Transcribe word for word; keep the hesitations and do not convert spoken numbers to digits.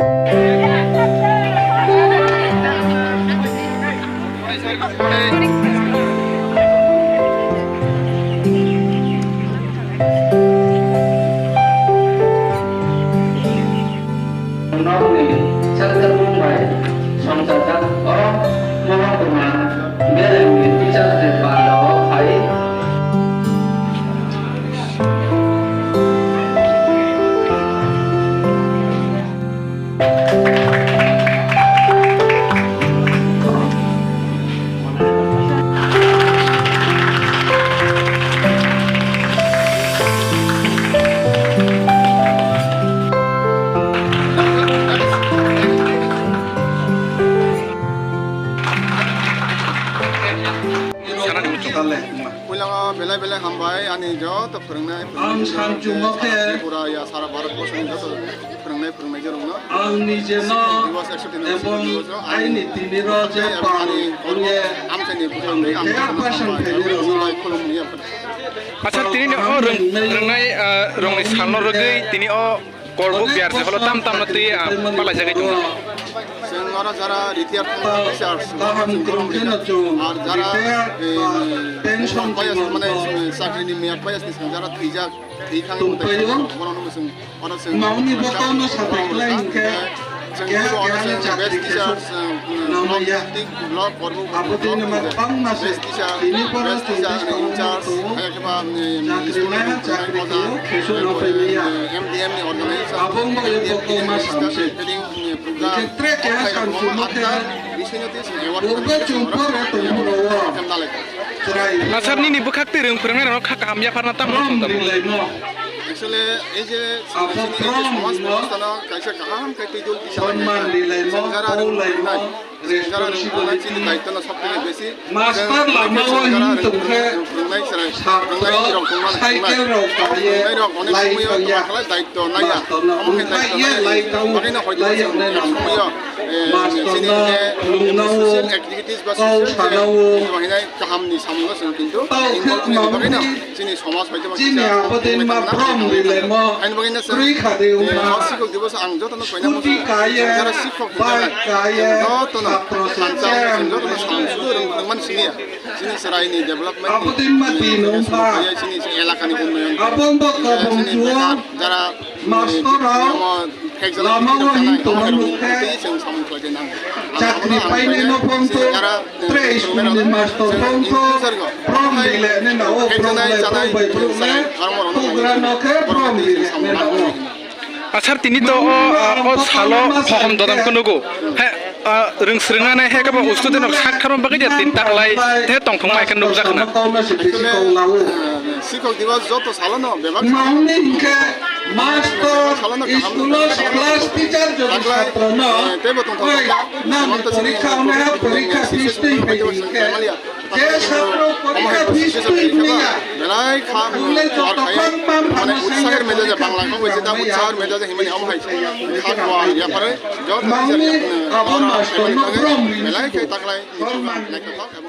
Nokni centre mung bai songchajak o Mohokuma Belengni Teachers Day pandao phai. Puilano belai belai hambai ani joto phwrwngnai, ang phwrwngnai, samchungo khe Tripura ya sara Bharat borsoni joto phwrwngnai, phwrwngnai jorokno. Ang nijeno Diwas ekso tin ebong aini timiro je pal ongye amchaini bwkhak tei ang kaya pasan hambai, khairokno khulumni ya. Acha, tini o rwng-, rwngnai, ah, rwngni salno rwgwi tini o Korbuk biyar se holo tam tam no twi, ah, palai jagwi tongo. Chwng oro jara retire thangma teachers, kaham chwng khulum rijak. Ar jara, eh, pension payas, mane, chakri ni meyad payas ni chwng jara thwijak, thwi thang tongpaio. Bono no chwng, oro chwng mauni bokhok no sapai khlai hwnkhe, chwng keha oro keha chwng chakri best teachers, eh, namaya. Block, Korbuk, abo twi no ma best teacher, best teacher, in charge, hai khe ba, eh, student, chakri khlai hwnkhe, M D M ni organization, M D M ni minister, heading, eh, program, tre keha samsung mate, bisingtwi chwng award purbe chwng pore tongmung rwo. Asar nini bwkhak twi rwng phwrwngnairokno kha kaham yapharna tamo songjago. Actually, ei je chini somaj bebosta no kaisa kaham khe twi dul kisa sonman rilaimo, jara rwng phwrwngnai, jara rwng phwrwngnai chini daitwno sabthani besi. Master lamao him tongkhe, satro cycle rok kaiye lai thangya, master no wngkha ye lai thango, lai yaknai rok. Master no khulumnao, kau sanao, kaham ni samung no chwng kintu tao khe involve wngmani bagwi no mangni chini somaj bai tei chini kisa abodin ma tongwi tongma brom tongwi rilaimo tongma. Haini bagwi no chwng, rwi khade eh, wngma o sikok diboso ang jotono koina scooty masa kaiye, jara sikok bike hinjak kaiye, chwng jotono satro hamjak, sengkhe chwng jotono samung sudu rwng, rwngmani siniya. Chini chwraini development ni, abodin ma twi no wngkha, chini elakani unnoyon, abo wngkha eh, kobong chini chuo. Jara Master rok lamao him tongma nukhe, chakri painai no phone to, tre school ni master phone to, prom rile ne na o, prom lai prom bai prom le, pugra no khe prom rile ne na o. Asar tini to o, o salo hohom dodam khe nugo. He, Ah, rwng swrwngna nai hai khe bo student rok sak tharma bagwi ja tin taklai the tongthok mai khe nukjak khna. Sikok diwas joto salono bebak salono kaham, school o class teacher jodi taklai, chhatrono, eh, teibo tongthok oi, nang porikha hwnwi ha porikha fees twi phai hwnkhe, je chhatro porikha fees twi hwnwi ya, belai kha, bole joto khang mang mane phano utsahor mejaje banglang kha, utsahor mejaje himani omo hai kha, yapharwi. Mangni abo master no prom rini belai khe taklai, prom mangni naithothok abo